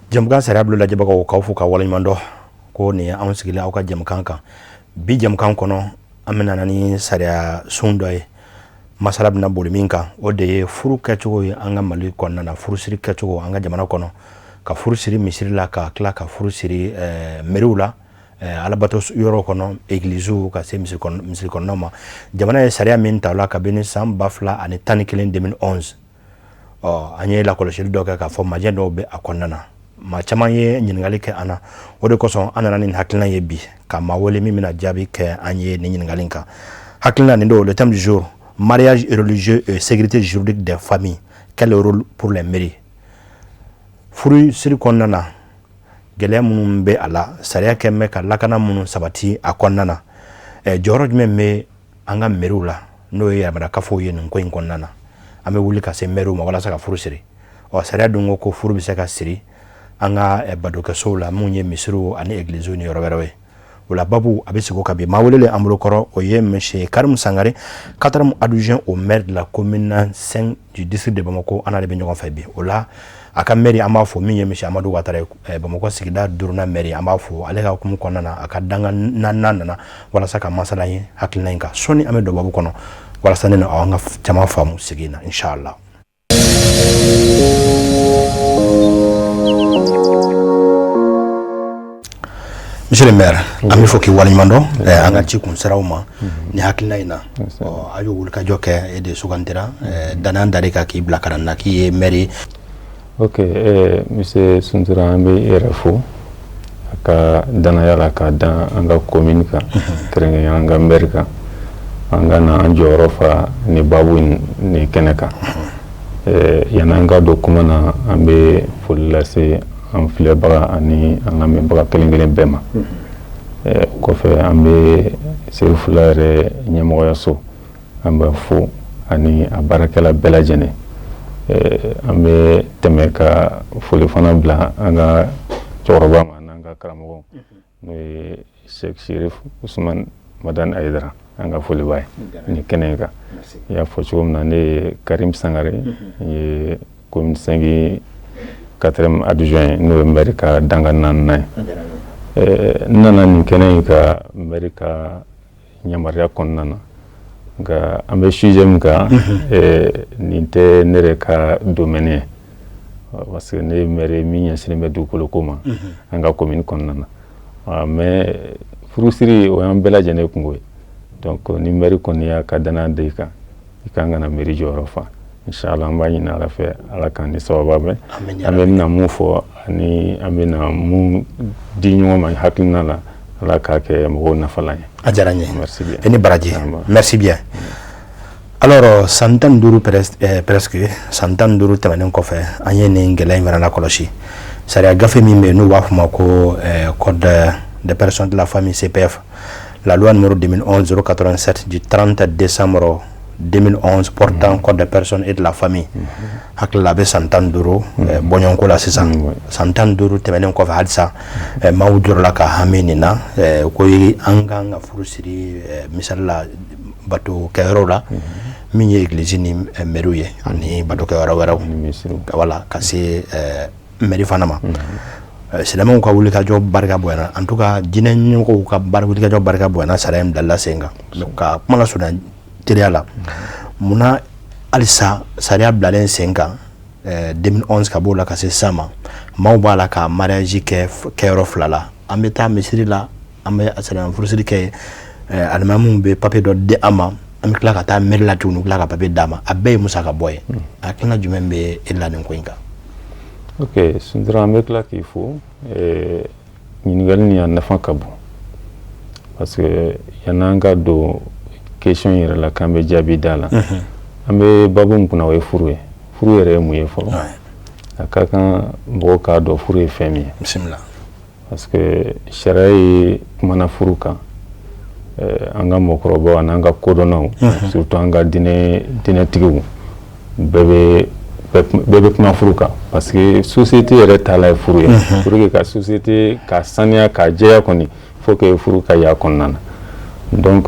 Jɛmukan sariya bulon lajɛbagaw, k'aw fo ka waleɲuman dɔn ko nin ye anw sigilen aw ka jɛmukan kan. Bi jɛmukan kɔnɔ, an bɛna na ni sariya sun dɔ ye. Masala bɛna boli min kan, o de ye furu kɛcogo ye an ka Mali kɔnɔna na, furusiri kɛcogo an ka jamana kɔnɔ, ka furu siri misiri la, ka tila ka furu siri meriw la, alabato yɔrɔ kɔnɔ, egiliziw, ka se misiri kɔnɔnaw ma. Jamana ye sariya min ta o la kabini san 2011, 2011, ɔ an ye lakɔlɔsili dɔ kɛ k'a fɔ majɛ dɔw bɛ a kɔnɔna na. Maa caman ye ɲininkali kɛ an na, o de kosɔn an nana ni hakilina ye bi, ka maa wele min bɛna jaabi kɛ an ye nin ɲininkali kan. Hakilina nin don, le thème du jour: mariage religieux et sécurité juridique des familles, quel rôle pour les mairies? Furu siri kɔnɔna na, gɛlɛya minnu bɛ a la, sariya kɛ bɛ ka lakana minnu sabati a kɔnɔna na, jɔyɔrɔ jumɛn bɛ an ka meriw la, n'o ye yamaruya ye nin ko in kɔnɔna na? An bɛ wuli ka se mɛriw ma walasa ka furu siri. Ɔ sariya dun ko ko furu bɛ se ka siri an ka batokɛsow la, minnu ye misiriw ani egiliziw ni yɔrɔ wɛrɛw ye. O la, babu a bɛ sigi o kan bi. Maa welelen an bolo kɔrɔ, o ye monsieur Karimu Sangare, quatrième adjoint au maire de la commune 5 du district de Bamako. An n'ale bɛ ɲɔgɔn fɛ bi. O la, a ka maire, an b'a fɔ, min ye monsieur Amadu Watara ye, Bamakɔ sigida duurunan maire, an b'a fɔ. Ale ka hukumu kɔnɔna na, a ka dankan naaninan nana walasa ka masala ye hakilina in kan. Sɔnni an bɛ don babu kɔnɔ walasa ne ni aw an ka caman faamu sigi in na, inshallah. Monsieur le maire, an bɛ fɔ k'i waleɲuman dɔn an ka ci kun siraw ma ni hakilina in na. Ɔ a y'o wulikajɔ kɛ, e de sugantira, danaya dar'i kan k'i bila ka na k'i ye maire ye. Ok, monsieur Suntura, an bɛ e yɛrɛ fo a ka danaya la k'a dan an ka commune kan, kɛrɛnkɛrɛnnenya an ka maire kan, an ka na an jɔyɔrɔ fa ni babu nin kɛnɛ kan. Yanni an ka don kuma na, an bɛ foli lase an filɛbaga ani an lamɛnbaga kelen kelen bɛɛ ma. O kɔfɛ, an bɛ Serifula yɛrɛ ɲɛmɔgɔyaso, an b'a fo ani a baarakɛla bɛɛ lajɛlen. An bɛ tɛmɛ ka foli fana bila an ka cɛkɔrɔba ma n'an ka karamɔgɔ, n'o ye Sheikh Sherif Usman Madani Ayidara, an ka foli b'a ye nin kɛnɛ in kan. I y'a fɔ cogo min na, ne ye Karim Sangare, n ye commune 5 quatrième adjoint ye, n'o ye maire ka dankan naaninan ye. N nana nin kɛnɛ in ka maire ka yamaruya kɔnɔna na, nka an bɛ sujet min kan, nin tɛ ne yɛrɛ ka domaine ye, parce que ne ye maire ye min ɲɛsinnen bɛ dugukolo ko ma an ka commune kɔnɔna na. Mais furusiri, o y'an bɛɛ lajɛlen kungo ye. Donc ni maire kɔni y'a ka danaya da i kan, i kan ka na mairie jɔyɔrɔ fa. Inshallah, an b'a ɲini Ala fɛ, Ala k'an ni sababa bɛn. An bɛ bɛna mun fɔ ani an bɛna mun di ɲɔgɔn ma hakilina la, Ala k'a kɛ mɔgɔw nafalan ye. A diyara n ye. Merci bien. I ni baraji. Merci bien. Alors, san 15, presque san 15 tɛmɛnen kɔfɛ, an ye nin gɛlɛya in fana lakɔlɔsi. Sariya gafe min bɛ yen, n'u b'a fɔ ma ko code des personnes de la famille, CPF, la loi numéro 2011 087 du 30 décembre 2011 portant code des personnes et de la famille, hakili la a bɛ san 15 bɔɲɔgɔnko la sisan. San 15 tɛmɛnen kɔfɛ, halisa maaw jɔrɔla ka hami nin na ko an kan ka furu siri, misali la, bato kɛyɔrɔw la, min ye église ni mairie ye ani bato kɛyɔrɔ wɛrɛw, wala ka se mairie fana ma. Silamɛw ka wulikajɔ barika bonyana, en tout cas diinɛ ɲɛmɔgɔw ka wulikajɔ barika bonyana sariya in bilali la sen kan. Ka kuma lasurunya teliya la, munna halisa sariya bilalen sen kan 2011, ka b'o la ka se sisan ma, maaw b'a la ka mariage kɛ kɛyɔrɔ fila la? An bɛ taa misiri la, an bɛ silamɛ furusiri kɛ, alimamiw bɛ papier dɔ di an ma, an bɛ tila ka taa mairie la tuguni, tila ka papier d'a ma. A bɛɛ ye musaka bɔ ye. Hakilina jumɛn bɛ e la nin ko in kan? Ok Suntura, an bɛ tila k'i fo. Ɲininkali nin a nafa ka bon, parce que yan'an ka don question yɛrɛ la k'an bɛ jaabi da la, an bɛ babu min kunna, o ye furu ye. Furu yɛrɛ ye mun ye fɔlɔ? A ka kan mɔgɔw k'a dɔn furu ye fɛn min ye. Bisimila. Parce que sariya ye kumana furu kan, an ka mɔgɔkɔrɔbaw ani ka kodɔnnaw, surtout an ka diinɛtigiw, bɛɛ bɛ kuma furu kan, parce que société yɛrɛ taalan ye furu ye. Pour que ka société ka saniya ka jɛya kɔni, faut que furu ka y'a kɔnɔna na. Donc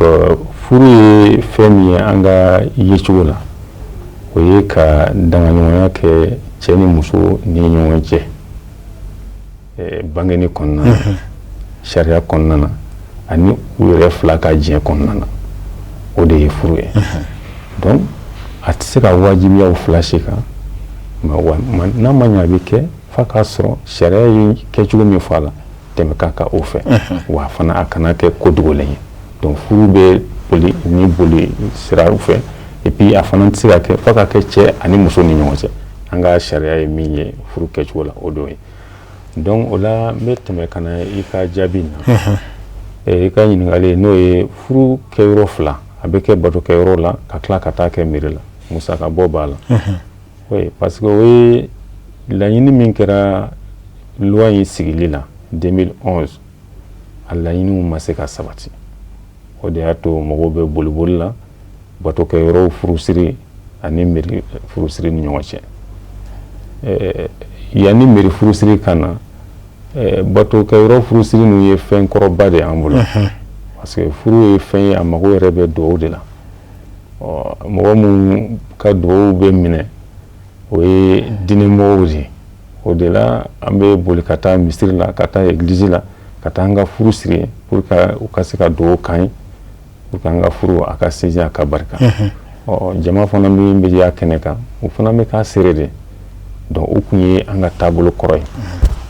furu ye fɛn min ye an ka yecogo la, o ye ka dangaɲɔgɔnya kɛ cɛ ni muso ni ɲɔgɔn cɛ. Bangeni kɔnɔna na, sariya kɔnɔna na, ani u yɛrɛ fila ka diɲɛ kɔnɔna na, o de ye furu ye. Donc a tɛ se ka wajibiya u fila si kan. N'a ma ɲɛ a bɛ kɛ, f'a k'a sɔrɔ sariya ye kɛcogo min fɔ a la, tɛmɛ ka kan o fɛ, wa fana a kana kɛ ko dogolen ye. Donc furu bɛ boli ni boli siraw fɛ, et puis a fana tɛ se ka kɛ f'a ka kɛ cɛ ani muso ni ɲɔgɔn cɛ. An ka sariya ye min ye furu kɛcogo la, o d'o ye. Donc o la, n bɛ tɛmɛ ka na i ka jaabi na, i ka ɲininkali, n'o ye furu kɛyɔrɔ fila, a bɛ kɛ batokɛyɔrɔ la ka tila ka taa kɛ mairie la, musaka bɔ b'a la. Oui, parce que o ye laɲini min kɛra loi in sigili la 2011, a laɲiniw ma se ka sabati. O de y'a to mɔgɔw bɛ boliboli la batokɛyɔrɔw furusiri ani mairie furusiri ni ɲɔgɔn cɛ. Yanni mairie furusiri ka na, batokɛyɔrɔ furusiri ninnu ye fɛn kɔrɔba de y'an bolo, parce que furu ye fɛn ye, a mago yɛrɛ bɛ duwawu de la. Mɔgɔ minnu ka duwawu bɛ minɛ, o ye diinɛmɔgɔw de ye. O de la an bɛ boli ka taa misiri la, ka taa église la, ka taa an ka furu siri pour que u ka se ka duwawu k'an ye, pour que an ka furu a ka sinsin, a ka barika. Ɔ, jama fana min bɛ y'a kɛnɛ kan, o fana bɛ k'a seere de. Donc o kun ye an ka taabolo kɔrɔ ye.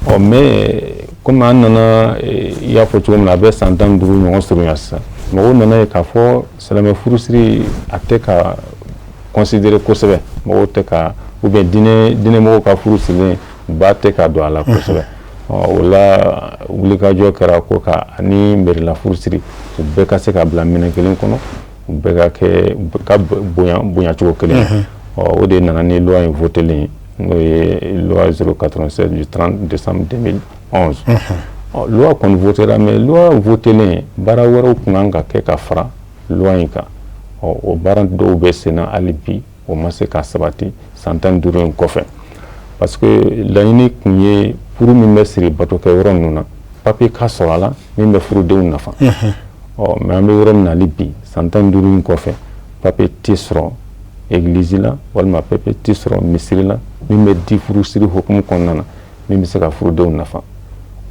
Ɔ, mais komi an nana, i y'a fɔ cogo min na, a bɛ san 15 ɲɔgɔn surunya sisan, mɔgɔw nana ye k'a fɔ silamɛ furusiri a tɛ ka considérer kosɛbɛ, mɔgɔw tɛ ka, ou bien diinɛmɔgɔw ka furu sirilen ba tɛ ka don a la kosɛbɛ. O la, wulikajɔ kɛra ko ka ani mairie la furusiri, u bɛɛ ka se ka bila minɛn kelen kɔnɔ, u bɛɛ ka kɛ ka bonya bonyacogo kelen. Ɔ, o de nana ni loi in votelen ye, n'o ye loi 087 du 30 décembre 2011. Ɔ, loi kɔni votera, mais loi votelen, baara wɛrɛw tun kan ka kɛ ka fara loi in kan. Ɔ, o baara dɔw bɛ sen na hali bi, o ma se ka sabati san 15 in kɔfɛ, parce que laɲini tun ye furu min bɛ siri batokɛyɔrɔ ninnu na, papier ka sɔrɔ a la min bɛ furudenw nafa. Ɔ, mais an bɛ yɔrɔ min na hali bi, san 15 in kɔfɛ, papier tɛ sɔrɔ église la walima papier tɛ sɔrɔ misiri la min bɛ di furusiri hukumu kɔnɔna na, min bɛ se ka furudenw nafa.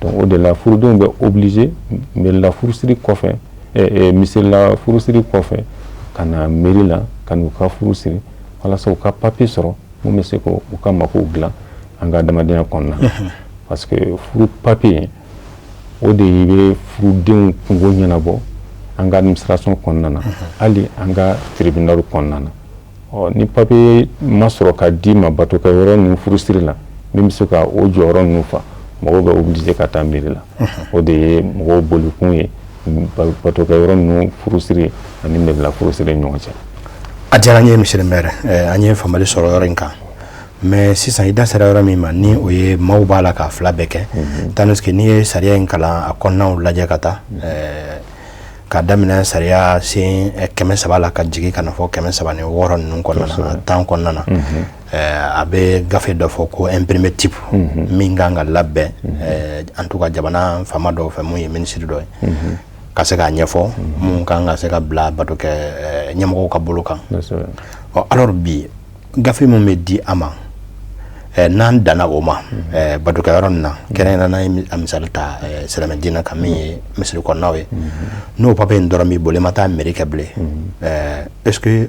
Donc o de la, furudenw bɛ obligé mairie la furusiri kɔfɛ, misiri la furusiri kɔfɛ, ka na mairie la ka n'u ka furu siri walasa u ka papier sɔrɔ mun bɛ se k'u ka makow dilan an ka adamadenya kɔnɔna na, parce que furu papier, o de bɛ furudenw kungo ɲɛnabɔ an ka administration kɔnɔna na, hali an ka tribunal kɔnɔna na. Ɔ, ni papier ma sɔrɔ ka d'i ma batokɛyɔrɔ ninnu furusiri la min bɛ se ka o jɔyɔrɔ ninnu fa, mɔgɔw bɛ obligé ka taa mairie la. O de ye mɔgɔw bolikun ye batokɛyɔrɔ ninnu furusiri ani mairie la furusiri ni ɲɔgɔn cɛ. A diyara n ye, monsieur le maire. An ye faamuyali sɔrɔ yɔrɔ in kan. Mais sisan, i da sera yɔrɔ min ma, ni o ye maaw b'a la k'a fila bɛɛ kɛ, tandis que n'i ye sariya in kalan, a kɔnɔnaw lajɛ ka taa k'a daminɛ sariya sen 300 la ka jigin ka na fɔ 306 ninnu kɔnɔna na, a tan kɔnɔna na, a bɛ gafe dɔ fɔ ko imprimé type min kan ka labɛn, en tout cas jamana faama dɔw fɛ, mun ye minisiri dɔ ye ka se k'a ɲɛfɔ, mun kan ka se ka bila batokɛ ɲɛmɔgɔw ka bolo kan. Ɔ, alors bi, gafe min bɛ di a ma, n'an danna o ma batokɛyɔrɔ nin na, kɛrɛnkɛrɛnnenya n'an ye a misali ta silamɛ diinɛ kan, min ye misiri kɔnɔnaw ye, n'o papier in dɔrɔn b'i bolo, i ma taa mairie kɛ bilen, est ce que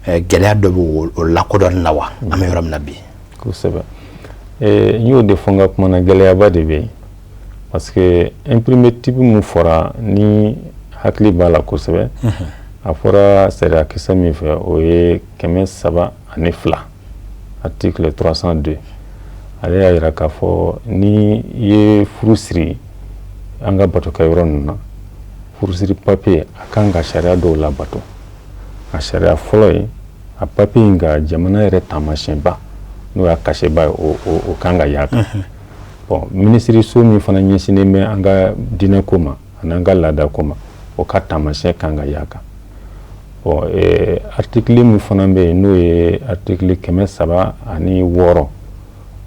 gɛlɛya dɔ bɛ o lakodɔnni la wa, an bɛ yɔrɔ min na bi? Kosɛbɛ, n y'o de fɔ n ka kuma na, gɛlɛyaba de bɛ yen, parce que imprimé type mun fɔra, ni hakili b'a la kosɛbɛ, a fɔra sariya kisɛ min fɛ, o ye 302, article 302. Ale y'a yira k'a fɔ ni i ye furu siri an ka batokɛyɔrɔ ninnu na, furusiri papier a kan ka sariya dɔw labato. A sariya fɔlɔ ye, a papier in ka jamana yɛrɛ taamasiyɛnba, n'o y'a cachet ba ye, o kan ka y'a kan. Bon, minisiriso min fana ɲɛsinnen bɛ an ka diinɛko ma ani an ka laadako ma, o ka taamasiyɛn kan ka y'a kan. Bon, article min fana bɛ yen, n'o ye article 306,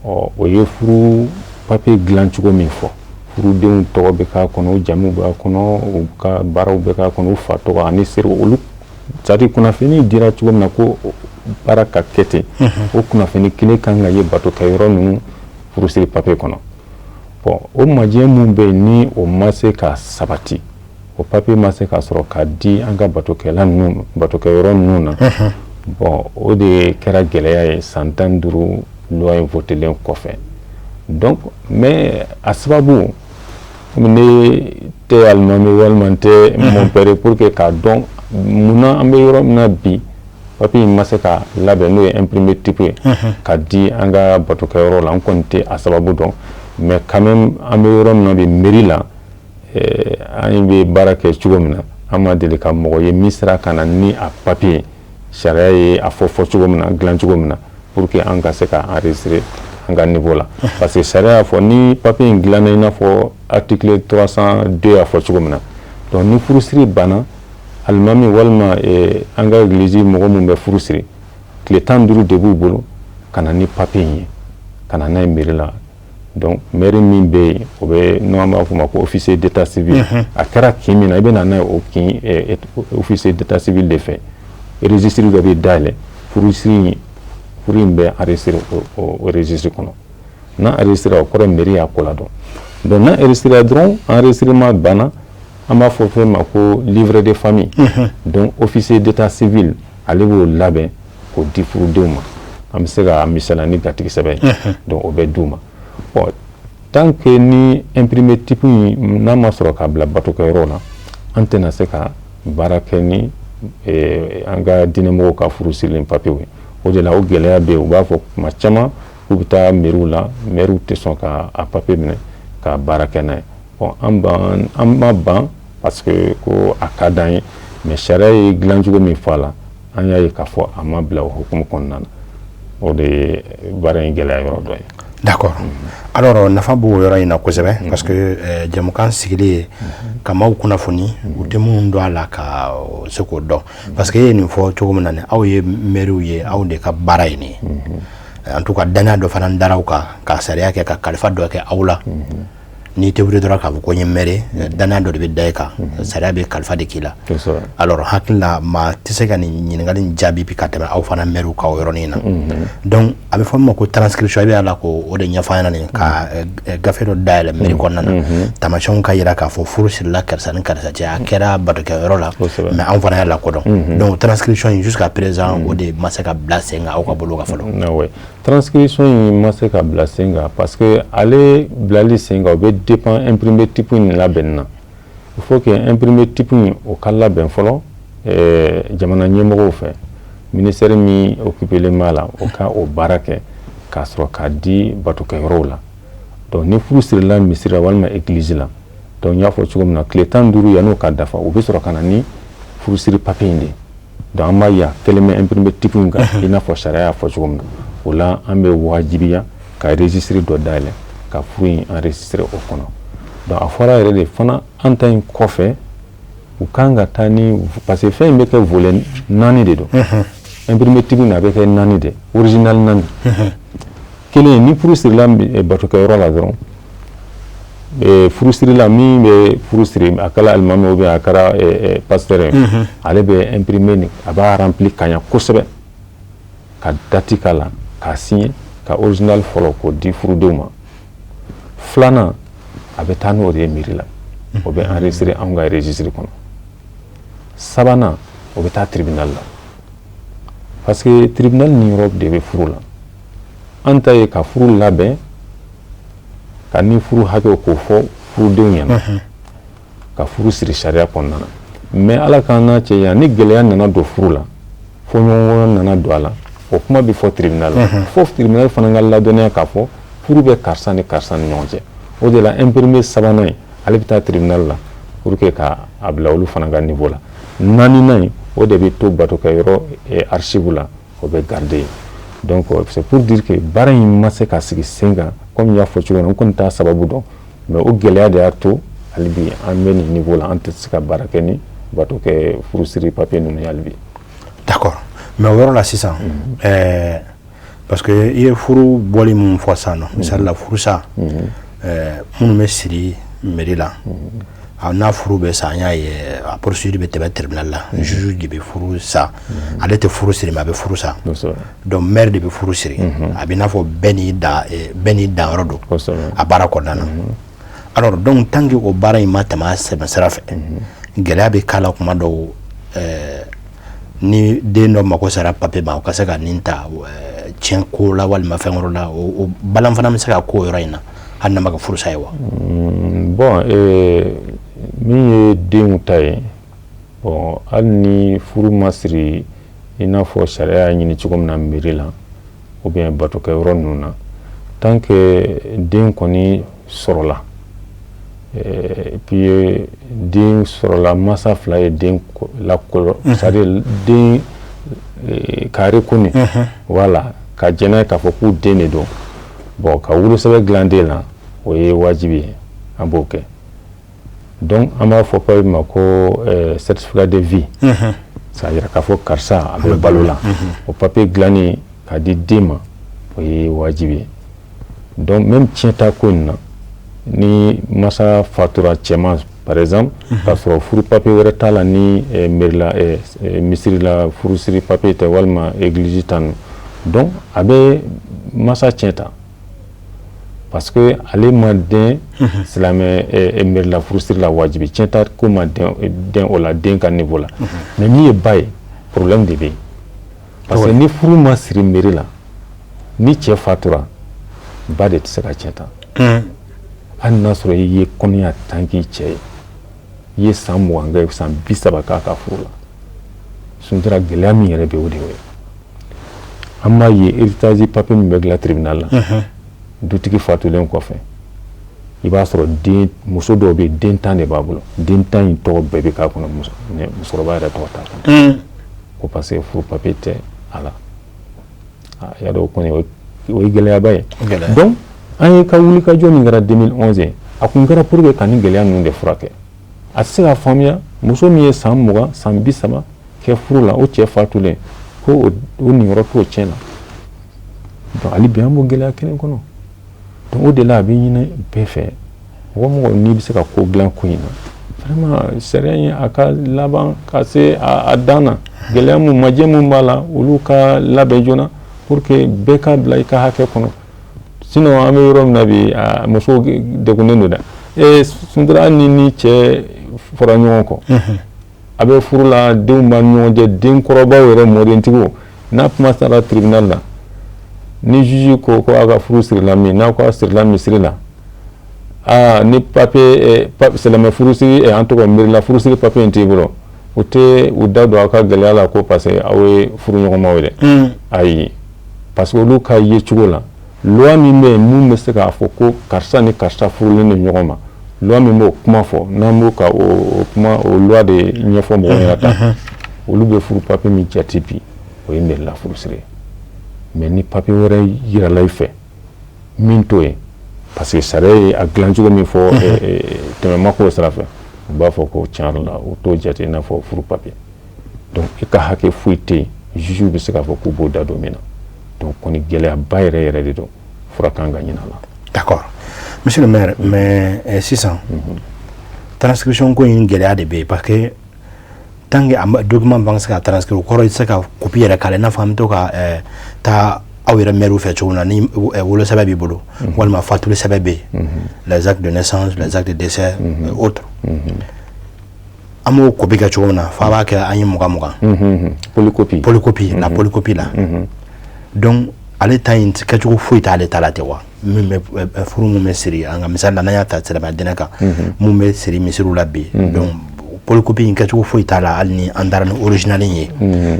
ɔ, o ye furu papier dilan cogo min fɔ, furudenw tɔgɔ bɛ k'a kɔnɔ, u jamu b'a kɔnɔ, u ka baaraw bɛ k'a kɔnɔ, u fa tɔgɔ ani seere olu, c'est à dire kunnafoni dira cogo min na ko baara ka kɛ ten, o kunnafoni kelen kan ka ye batokɛyɔrɔ ninnu furusiri papier kɔnɔ. Bon, o majɛ min bɛ yen, ni o ma se ka sabati, o papier ma se ka sɔrɔ ka di an ka batokɛla ninnu, batokɛyɔrɔ ninnu na. Bon, o de kɛra gɛlɛya ye san 15 loi in votelen kɔfɛ. Donc, mais a sababu, komi ne tɛ alimami walima n tɛ mɔnpɛrɛ pour que k'a dɔn munna an bɛ yɔrɔ min na bi, papier in ma se ka labɛn, n'o ye imprimé type ye, ka di an ka batokɛyɔrɔ la, n kɔni tɛ a sababu dɔn. Mais quand même, an bɛ yɔrɔ min na bi, mairie la, an bɛ baara kɛ cogo min na, an ma deli ka mɔgɔ ye min sera ka na ni a papier, sariya ye a fɔ fɔ cogo min na, dilan cogo min na, pour que an ka se ka enregistrer an ka niveau la. Parce que sariya y'a fɔ ni papier in dilanna i n'a fɔ article 302 y'a fɔ cogo min na. Donc ni furusiri banna, alimami walima an ka église mɔgɔ min bɛ furu siri, tile 15 de b'u bolo ka na ni papier in ye, ka na n'a ye mairie la. Donc maire min bɛ yen, o bɛ n'an b'a fɔ o ma ko officier d'état civil, a kɛra kin min na, i bɛ na n'a ye o kin officier d'état civil de fɛ. Registre dɔ bɛ dayɛlɛ, furusiri in, furu in bɛ enregistré o registre kɔnɔ. N'a enregistré, o kɔrɔ mairie y'a ko ladɔn. Donc n'a enregistré dɔrɔn, enregistrement banna, an b'a fɔ fɛn ma ko livret de famille. Donc officier d'état civil, ale b'o labɛn k'o di furudenw ma. An bɛ se ka misaliya ni gatigi sɛbɛn ye. Donc o bɛ d'u ma. Bon, tant que ni imprimé type in n'a ma sɔrɔ ka bila batokɛyɔrɔ la, an tɛna se ka baara kɛ ni an ka diinɛmɔgɔw ka furu sirilen papiyew ye. O de la, o gɛlɛya bɛ yen. U b'a fɔ tuma caman k'u bɛ taa mairie la, maire tɛ sɔn ka a papiye minɛ ka baara kɛ n'a ye. Bon, an ban, an ma ban, parce que ko a ka d'an ye, mais sariya ye dilancogo min fɔ a la, an y'a ye k'a fɔ a ma bila o hukumu kɔnɔna na. O de ye baara in gɛlɛya yɔrɔ dɔ ye. D'accord. Alors, nafa b'o yɔrɔ in na kosɛbɛ, parce que jɛmukan sigili ye ka maaw kunnafoni, u tɛ minnu dɔn a la, ka se k'o dɔn. Parce que e ye nin fɔ cogo min na, ni aw ye maires ye, aw de ka baara ye nin ye. En tout cas, danaya dɔ fana dara aw kan ka sariya kɛ ka kalifa dɔ kɛ aw la. N'i tɛ wuli dɔrɔn k'a fɔ ko n ye maire, danaya dɔ de bɛ da e kan, sariya bɛ kalifa de k'i la. Alors, hakili la, maa tɛ se ka nin ɲininkali in jaabi bi ka tɛmɛ aw fana maire kan o yɔrɔnin na. Donc a bɛ fɔ min ma ko transcription, i bɛ la k'o o de ɲɛfɔ an ɲɛna nin ka gafe dɔ dayɛlɛ mairie kɔnɔna na, taamasiyɛnw ka yira k'a fɔ furu sirila karisa ni karisa cɛ, a kɛra batokɛyɔrɔ la, mais anw fana y'a lakodɔn. Donc transcription in, jusqu'à présent, o de ma se ka bila sen kan aw ka bolo kan fɔlɔ. Transcription in ma se ka bila sen kan parce que ale bilali sen kan, o bɛ dépend imprimé type in labɛnni na. Il faut que imprimé type in, o ka labɛn fɔlɔ jamana ɲɛmɔgɔw fɛ, ministère min occupélen b'a la, o ka o baara kɛ k'a sɔrɔ k'a di batokɛyɔrɔw la. Donc ni furu sirila misiri la walima église la, donc n y'a fɔ cogo min na, tile 15 yan'o ka dafa, u bɛ sɔrɔ ka na ni furusiri papier in de ye. Donc an b'a ye a kɛlen bɛ imprimé type in kan i n'a fɔ sariya y'a fɔ cogo min na. O la, an bɛ wajibiya ka registre dɔ dayɛlɛ ka furu in enregistrer o kɔnɔ. Donc a fɔra yɛrɛ de fana, an ta in kɔfɛ, u kan ka taa ni, parce que fɛn in bɛ kɛ volet naani de don. Imprimé type in, a bɛ kɛ naani de, original naani. Kelen, ni furu sirila batokɛyɔrɔ la dɔrɔn, furusirila min bɛ furu siri, a kɛra alimami ou bien a kɛra pasteur ye, ale bɛ imprimer nin, a b'a rempli ka ɲɛ kosɛbɛ, ka date k'a la, k'a signer, ka original fɔlɔ k'o di furudenw ma. Filanan, a bɛ taa n'o de ye mairie la, o bɛ enregistrer anw ka registre kɔnɔ. Sabanan, o bɛ taa tribunal la, parce que tribunal ni yɔrɔ de bɛ furu la. An ta ye ka furu labɛn, ka ni furu hakɛw k'o fɔ furudenw ɲɛna, ka furu siri sariya kɔnɔna na. Mais ala k'an n'a cɛ yan, ni gɛlɛya nana don furu la, fo ɲɔgɔn nana don a la, o kuma bɛ fɔ tribunal la, fo tribunal fana ka ladɔnniya k'a fɔ furu bɛ karisa ni karisa ni ɲɔgɔn cɛ. O de la, imprimé sabanan in, ale bɛ taa tribunal la pour que ka a bila olu fana ka niveau la. Naaninan in, o de bɛ to batokɛyɔrɔ archive la, o bɛ garder yen. Donc c'est pour dire que baara in ma se ka sigi sen kan comme n y'a fɔ cogo min na. N kɔni t'a sababu dɔn, mais o gɛlɛya de y'a to hali bi an bɛ nin niveau la, an tɛ se ka baara kɛ ni bato kɛ furusiri papier ninnu ye hali bi. D'accord, mais o yɔrɔ la sisan, parce que i ye furu bɔli mun fɔ sisan nɔ, misali la furusa minnu bɛ siri mairie la, N'a furu bɛ sa, an y'a ye, a procédure bɛ tɛmɛ tribunal la, juge de bɛ furu sa. Ale tɛ furu siri, mais a bɛ furu sa. Donc maire de bɛ furu siri. A bɛ i n'a fɔ bɛɛ n'i danyɔrɔ don a baara kɔnɔna na. Alors donc, tant que o baara in ma tɛmɛ a sɛbɛn sira fɛ, gɛlɛya bɛ k'a la kuma dɔw. Ni den dɔ mako sera papier ma, o ka se ka nin ta tiɲɛ ko la walima fɛn wɛrɛ la, o balan fana bɛ se ka k'o yɔrɔ in na, hali n'a ma kɛ furusa ye wa? Bon, min ye denw ta ye, bon, hali ni furu ma siri i n'a fɔ sariya y'a ɲini cogo min na mairie la ou bien batokɛyɔrɔ ninnu na, tant que den kɔni sɔrɔla, et puis den sɔrɔla, masa fila ye den lakɔlɔ, c'est à dire den k'a reconnu, voilà, ka jɛn n'a ye k'a fɔ k'u den de don, bon, ka wolosɛbɛn dilan den la, o ye wajibi ye, an b'o kɛ. Donc an b'a fɔ papier ma ko certificat de vie, ça yira k'a fɔ karisa a bɛ balo la. O papier dilanni k'a di den ma, o ye wajibi ye. Donc même tiɲɛ ko in na, ni masa fatura cɛman par exemple, k'a sɔrɔ furu papier wɛrɛ t'a la ni mairie la, misiri la furusiri papier tɛ walima église ta ninnu, donc a bɛ masa tiɲɛ ta, parce que ale ma den silamɛ mairie la furusiri la wajibi. Tiɲɛ ta ko ma den o la, den ka niveau la. Mais min ye ba ye, problème de bɛ yen, parce que ni furu ma siri mairie la, ni cɛ fatura, ba de tɛ se ka tiɲɛ ta. Hali n'a sɔrɔ i ye kɔnɔya tan k'i cɛ ye, i ye san 20 kɛ, san 30 k'a ka furu la. Sunjata, gɛlɛya min yɛrɛ bɛ, o de y'o ye. An b'a ye, héritage papier min bɛ dilan tribunal la, dutigi fatulen kɔfɛ, i b'a sɔrɔ den muso dɔw bɛ yen, den 10 de b'a bolo. Den 10 in tɔgɔ bɛɛ bɛ k'a kɔnɔ, musokɔrɔba yɛrɛ tɔgɔ t'a kɔnɔ, ko parce que furu papier tɛ a la. A y'a dɔn o kɔni, o ye gɛlɛyaba ye. Donc an ye ka wulikajɔ min kɛra 2011, a kun kɛra pour que ka nin gɛlɛya ninnu de furakɛ. A tɛ se ka faamuya, muso min ye san 20, san 30 kɛ furu la, o cɛ fatulen, ko o niyɔrɔ t'o tiɲɛ na. Donc hali bi an b'o gɛlɛya kelen kɔnɔ. Donc o de la, a bɛ ɲini bɛɛ fɛ, mɔgɔ mɔgɔ n'i bɛ se ka ko dilan ko in na, vraiment, sariya in a ka laban ka se a dan na. Gɛlɛya mun, majɛ mun b'a la, olu ka labɛn joona pour que bɛɛ ka bila i ka hakɛ kɔnɔ. Sinon an bɛ yɔrɔ min na bi, musow degunnen don dɛ. Ee Sunjata, hali ni cɛ fɔra ɲɔgɔn kɔ, a bɛ furu la, denw b'a ni ɲɔgɔn cɛ, denkɔrɔbaw yɛrɛ, mɔdentigiw, n'a kuma sera tribunal la, ni juge ko ko a ka furu sirila min, n'a ko a sirila misiri la, aa, ni papier silamɛ furusiri, an tɔgɔ mairie la furusiri papier in t'i bolo, u tɛ u da don aw ka gɛlɛya la ko parce que aw ye furuɲɔgɔnmaw ye dɛ. Ayi, parce que olu ka ye cogo la, loi min bɛ yen, mun bɛ se k'a fɔ ko karisa ni karisa furulen don ɲɔgɔn ma, loi min b'o kuma fɔ, n'an b'o ka o kuma, o loi de ɲɛfɔ mɔgɔw ɲɛna tan, olu bɛ furu papier min jate bi, o ye mairie la furusiri ye. Mais ni papier wɛrɛ yirala i fɛ min t'o ye, parce que sariya ye a dilan cogo min fɔ, tɛmɛ ma k'o sira fɛ, u b'a fɔ ko tiɲɛ yɛrɛ la, u t'o jate i n'a fɔ furu papier. Donc e ka hakɛ foyi tɛ yen, juge bɛ se k'a fɔ k'u b'o da don min na. Donc kɔni, gɛlɛyaba yɛrɛ yɛrɛ de don, fura kan ka ɲini a la. D'accord, monsieur le maire. Mais sisan, transcription ko in, gɛlɛya de bɛ yen, parce que tant que a document b'an se ka transcrire, o kɔrɔ i tɛ se ka copie yɛrɛ k'a la, i n'a fɔ an bɛ to ka taa aw yɛrɛ maire fɛ cogo min na, ni wolosɛbɛn b'i bolo walima fatuli sɛbɛn bɛ yen, les actes de naissance, les actes de décès, autres, an b'o copie kɛ cogo min na, f'a b'a kɛ an ye 20 20. Polycopie. Polycopie, la polycopie la. Donc ale ta in, kɛcogo foyi t'ale ta la ten wa? Min bɛ furu mun bɛ siri, an ka misali la, n'an y'a ta silamɛya diinɛ kan, mun bɛ siri misiriw la bi, donc polycopie in, kɛcogo foyi t'a la, hali ni an taara ni original in ye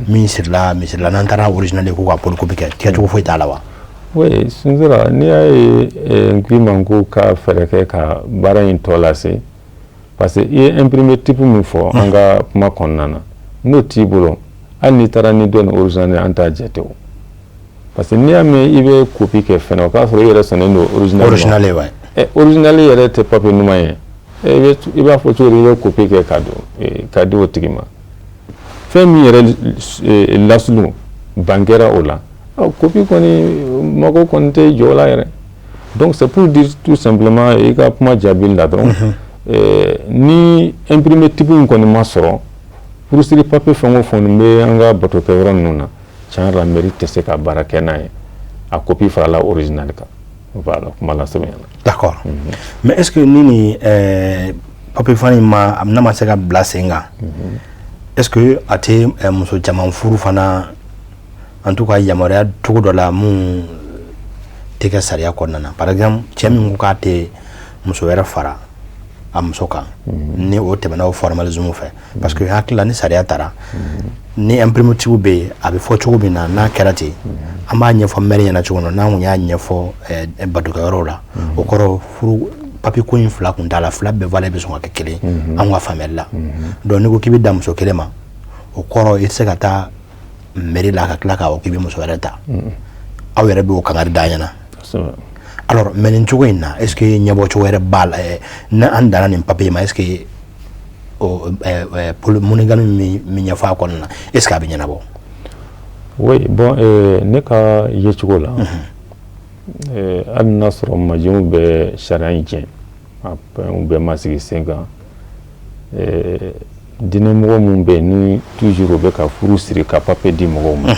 min sirila misiri la, n'an taara original ye ko ka polycopie kɛ, kɛcogo foyi t'a la wa? Oui, Sunjata, n'i y'a ye n k'i ma ko ka fɛɛrɛ kɛ ka baara in tɔ lase, parce que i ye imprimé type min fɔ an ka kuma kɔnɔna na, n'o t'i bolo, hali n'i taara ni dɔ ni original ye, an t'a jate o, parce que n'i y'a mɛn i bɛ copie kɛ fɛnɛ, o k'a sɔrɔ i yɛrɛ sɔnnen don original ma. Original ye, ouais. Original yɛrɛ tɛ papier ɲuman ye. I b'a fɔ cogo di i bɛ copie kɛ ka don ka di o tigi ma? Fɛn min yɛrɛ lasulu ban kɛra o la, copie kɔni mago kɔni tɛ jɔ o la yɛrɛ. Donc c'est pour dire tout simplement, i ka kuma jaabili la dɔrɔn. Ni imprimé type in kɔni ma sɔrɔ, furusiri papier fɛn o fɛn bɛ an ka batokɛyɔrɔ ninnu na, tiɲɛ yɛrɛ la, mairie tɛ se ka baara kɛ n'a ye, a copie farala original kan. Voilà, kuma la sɛbɛn na. D'accord, mais est ce que ni papier fana in ma, n'a ma se ka bila sen kan, est ce que a tɛ muso caman furu fana, en tout cas yamaruya cogo dɔ la mun tɛ kɛ sariya kɔnɔna na? Par exemple, cɛ min ko k'a tɛ muso wɛrɛ fara a muso kan, ni o tɛmɛna o formalisme fɛ, parce que hakili la, ni sariya taara ni imprimé tigiw bɛ yen, a bɛ fɔ cogo min na, n'a kɛra ten, an b'a ɲɛfɔ maire ɲɛna cogo min na, n'an kun y'a ɲɛfɔ batokɛyɔrɔw la, o kɔrɔ furu papier ko in fila kun t'a la, fila bɛɛ valeur bɛ sɔn ka kɛ kelen an ka faamuyali la. Donc n'i ko k'i bɛ dan muso kelen ma, o kɔrɔ i tɛ se ka taa mairie la ka tila k'a fɔ k'i bɛ muso wɛrɛ ta. Aw yɛrɛ b'o kangari da ɲɛna. Alors, mais nin cogo in na, est ce que ɲɛbɔ cogo wɛrɛ b'a la? Ni an danna nin papier ma, est ce que o monogamie min ɲɛfɔ a kɔnɔna na, est ce que a bɛ ɲɛnabɔ? Oui, bon, ne ka yecogo la, hali n'a sɔrɔ majɛw bɛ sariya in tiɲɛ, a bɛɛ ma sigi sen kan, diinɛmɔgɔ minnu bɛ yen ni toujours u bɛ ka furu siri ka papier di mɔgɔw ma,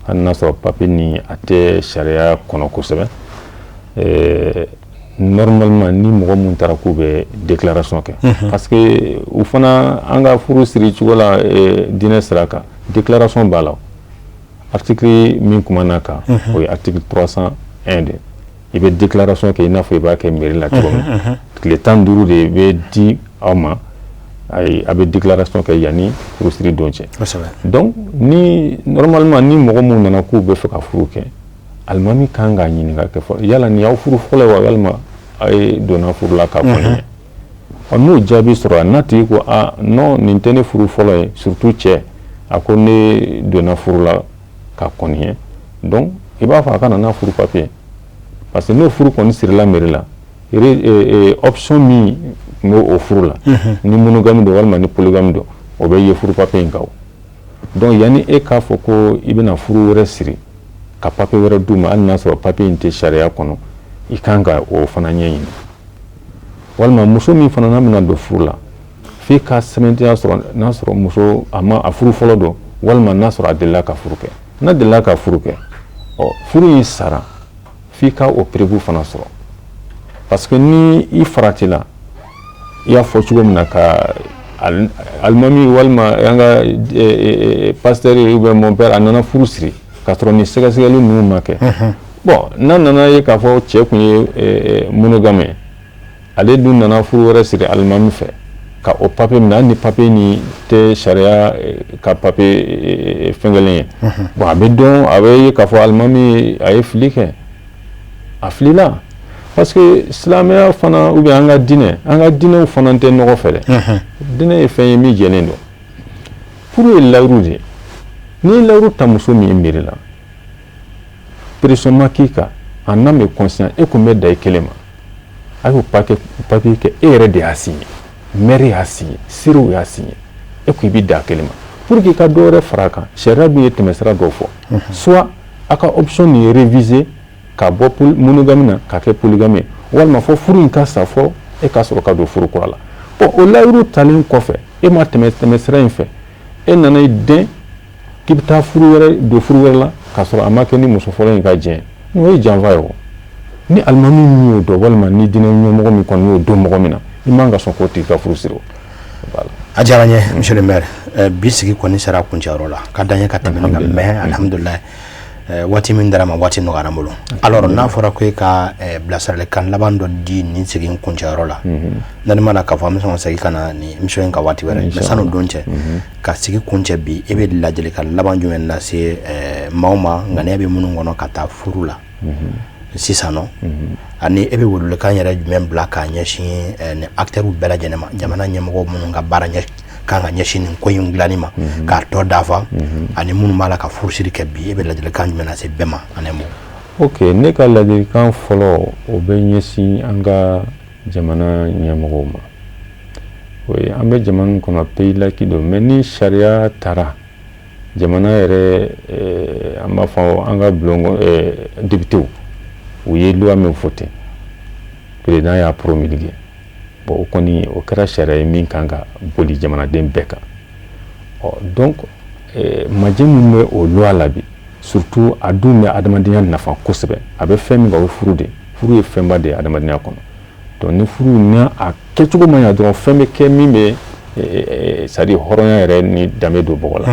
hali n'a sɔrɔ papier ni a tɛ sariya kɔnɔ kosɛbɛ, normalement ni mɔgɔ mun taara k'u bɛ déclaration kɛ, parce que u fana, an ka furu siri cogo la, diinɛ sira kan, déclaration b'a la. Article min kumana kan, o ye article 301 de. I bɛ déclaration kɛ i n'a fɔ i b'a kɛ mairie la cogo min. Tile 15 de bɛ di aw ma, ayi, a bɛ déclaration kɛ yanni furusiri don cɛ. Donc ni normalement ni mɔgɔ mun nana k'u bɛ fɛ ka furu kɛ, alimami kan k'a ɲininka kɛ fɔlɔ: yala nin y'aw furu fɔlɔ ye wa, walima a ye donna furu la ka kɔni ye? Ɔ, n'o jaabi sɔrɔ, n'a tigi ko: a non, nin tɛ ne furu fɔlɔ ye, surtout cɛ, a ko ne donna furu la ka kɔni ye, donc i b'a fɔ a ka na n'a furu papier, parce que n'o furu kɔni sirila mairie la, option min tun bɛ o furu la, ni monogamie don walima ni polygamie don, o bɛ ye furu papier in kan. O donc yanni e k'a fɔ ko i bɛna furu wɛrɛ siri ka papier wɛrɛ d'u ma, hali n'a sɔrɔ papier in tɛ sariya kɔnɔ, i kan ka o fana ɲɛɲini. Walima muso min fana n'a bɛna don furu la, f'i ka sɛbɛntiya sɔrɔ n'a sɔrɔ muso a ma a furu fɔlɔ don, walima n'a sɔrɔ a delila ka furu kɛ. N'a delila ka furu kɛ, ɔ, furu in sara, f'i ka o preuve fana sɔrɔ, parce que ni i faratila, i y'a fɔ cogo min na, ka alimami walima an ka pasteur ou bien mon père, a nana furu siri k'a sɔrɔ ni sɛgɛsɛgɛli ninnu ma kɛ, bon, n'a nana ye k'a fɔ cɛ kun ye monogame ye, ale dun nana furu wɛrɛ siri alimami fɛ ka o papier minɛ, hali ni papier ni tɛ sariya ka papier fɛn kelen ye, bon, a bɛ dɔn, a bɛ ye k'a fɔ alimami a ye fili kɛ, a filila, parce que silamɛya fana ou bien an ka diinɛ, an ka diinɛw fana tɛ nɔgɔ fɛ dɛ. Diinɛ ye fɛn ye min jɛlen don. Furu ye layiru de ye. N'i ye layiru ta muso min ye mairie la, pression ma k'i kan, en âme et conscience, e kun bɛ da i kelen ma, a y'o papier kɛ, e yɛrɛ de y'a signé, maire y'a signé, seerew y'a signé, e ko i bɛ da a kelen ma, pour que i ka dɔ wɛrɛ fara a kan, sariya dun ye tɛmɛsira dɔw fɔ, soit a ka option nin réviser ka bɔ monogamie na ka kɛ polygamie ye, walima fɔ furu in ka sa fɔlɔ, e ka sɔrɔ ka don furu kura la. Bon, o layiru talen kɔfɛ, e ma tɛmɛ tɛmɛsira in fɛ, e nana i den k'i bɛ taa furu wɛrɛ don furu wɛrɛ la k'a sɔrɔ a ma kɛ ni muso fɔlɔ in ka jɛn, o ye janfa ye. O ni alimami min y'o dɔn, walima ni diinɛ ɲɛmɔgɔ min kɔni y'o dɔn mɔgɔ min na, i man ka sɔn k'o tigi ka furu siri o. Voilà. A diyara n ye, monsieur le maire. Bi sigi kɔni sera kuncɛyɔrɔ la ka dan ye ka tɛmɛ nin kan, mais alhamdulilayi, waati min dara ma, waati nɔgɔyara n bolo. Alors, n'a fɔra ko e ka bilasiralikan laban dɔ di nin sigi in kuncɛyɔrɔ la, n'ale ma na k'a fɔ an bɛ sɔn ka segin ka na nin émission in ka waati wɛrɛ, mais san'o don cɛ, ka sigi kuncɛ bi, e bɛ ladilikan laban jumɛn lase maaw ma, ŋaniya bɛ minnu kɔnɔ ka taa furu la sisan nɔ, ani e bɛ welewelekan yɛrɛ jumɛn bila k'a ɲɛsin nin acteurs bɛɛ lajɛlen ma, jamana ɲɛmɔgɔ minnu ka baara ɲɛ kan ka ɲɛsin nin ko in dilanni ma k'a tɔ dafa, ani minnu b'a la ka furusiri kɛ bi, e bɛ ladilikan jumɛn lase bɛɛ ma ani mun? Ok, ne ka ladilikan fɔlɔ, o bɛ ɲɛsin an ka jamana ɲɛmɔgɔw ma. O ye, an bɛ jamana min kɔnɔ, pays laïque don, mais ni sariya taara jamana yɛrɛ, an b'a fɔ an ka bulon députéw, u ye loi min voté, président y'a promulgué. Bon, o kɔni, o kɛra sariya ye min kan ka boli jamanaden bɛɛ kan. Ɔ, donc majɛ min bɛ o loi la bi, surtout a dun bɛ adamadenya nafa kosɛbɛ. A bɛ fɛn min kan, o ye furu de. Furu ye fɛnba de ye adamadenya kɔnɔ. Donc ni furu n'a a kɛcogo ma ɲa dɔrɔn, fɛn bɛ kɛ min bɛ, c'est à dire hɔrɔnya yɛrɛ ni danbe don bɔgɔ la.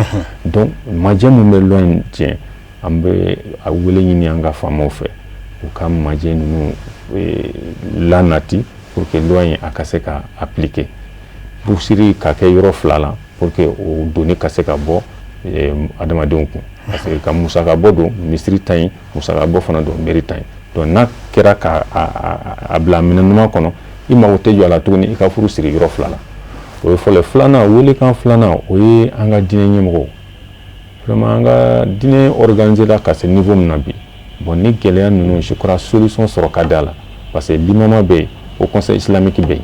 Donc majɛ min bɛ loi in tiɲɛ, an bɛ a wele ɲini an ka faamaw fɛ, u ka majɛ ninnu lanati pour que loi in a ka se ka appliquer, furusiri ka kɛ yɔrɔ fila la, pour que o doni ka se ka bɔ adamadenw kun, parce que ka musaka bɔ don misiri ta yen, musaka bɔ fana don mairie ta yen. Donc n'a kɛra ka a bila minɛn ɲuman kɔnɔ, i mago tɛ jɔ a la tuguni i ka furu siri yɔrɔ fila la. O ye fɔlɔ ye. Filanan, welekan filanan, o ye an ka diinɛ ɲɛmɔgɔw. Vraiment, an ka diinɛ organisé la ka se niveau min na bi, bon, ni gɛlɛya ninnu, je crois solution sɔrɔ ka di a la, parce que limama bɛ yen, o Conseil islamique bɛ yen.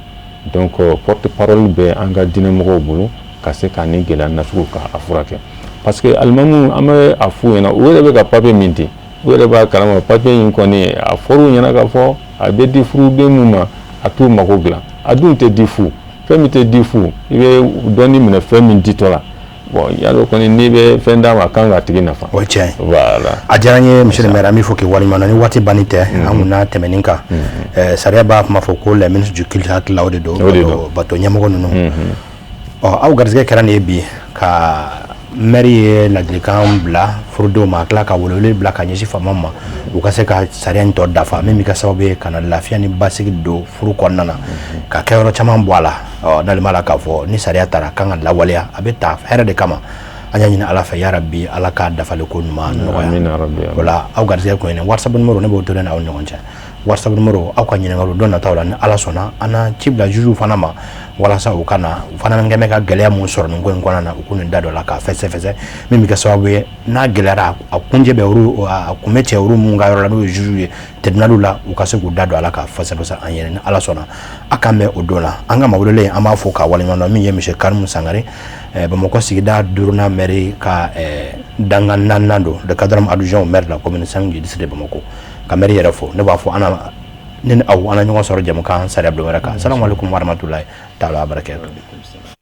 Donc porte parole bɛ an ka diinɛ mɔgɔw bolo ka se ka ni gɛlɛya nasugu ka a furakɛ, parce que alimamu, an bɛ a f'u ɲɛna, u yɛrɛ bɛ ka papier min di, u yɛrɛ b'a kalama. Papier in kɔni, a fɔr'u ɲɛna k'a fɔ a bɛ di furuden mun ma, a t'u mago dilan. A dun tɛ di fu. Fɛn min tɛ di fu, i bɛ dɔɔni minɛ fɛn min ditɔ la. Bon, y'a dɔn kɔni, n'i bɛ fɛn d'a ma, a kan k'a tigi nafa. O ye tiɲɛ ye. Voilà. A diyara n ye, monsieur le maire. An b'i fɔ k'i waleɲuman dɔn. Ni waati banni tɛ, an kun n'a tɛmɛnin kan, sariya b'a kuma fɔ ko les ministres du culte, hakili la o de don. O de don. Bato ɲɛmɔgɔ ninnu. Ɔ, aw garisɛgɛ kɛra nin ye bi ka maire ye ladilikan bila furudenw ma, a tila ka welewele bila ka ɲɛsin faamaw ma, u ka se ka sariya in tɔ dafa, min bɛ kɛ sababu ye ka na lafiya ni basigi don furu kɔnɔna na, ka kɛ yɔrɔ caman bɔ a la. Ɔ, n'ale m'a la k'a fɔ ni sariya taara kan ka lawaleya, a bɛ ta hɛrɛ de kama. An y'a ɲini Ala fɛ, yarabi, Ala ka dafali ko ɲuman nɔgɔya. Amina rabi. O la, aw garisɛgɛ kun ye nin. WhatsApp numéro, ne b'o to ne n'aw ni ɲɔgɔn cɛ. WhatsApp numéro, aw ka ɲininkaliw don nataw la, ni Ala sɔnna, an na ci bila juge fana ma walasa u ka na. U fana kɛn bɛ ka gɛlɛya mun sɔrɔ nin ko in kɔnɔna na, u k'u nin da dɔ la k'a fɛsɛfɛsɛ, min bɛ kɛ sababu ye n'a gɛlɛyara, a kunjɛ bɛ olu, a kun bɛ cɛ olu mun ka yɔrɔ la, n'o ye juge ye tribunal la, u ka se k'u da don a la k'a fɛsɛfɛsɛ an yɛrɛ. Ni Ala sɔnna, a k'an bɛn o don la. An ka maa welelen, an b'a fɔ k'a waleɲuman dɔn, min ye monsieur Karimu Sangare, Bamakɔ sigida duurunan maire ka dangan naaninan don, le quatrième adjoint au maire de la commune 5 du district de Bamako. Ka maire yɛrɛ fo. Ne b'a fɔ, an ne ni aw, an na ɲɔgɔn sɔrɔ jɛmukan sariya bulon wɛrɛ kan. Salamu aleykum warahmatulahi taala wabarakatuh.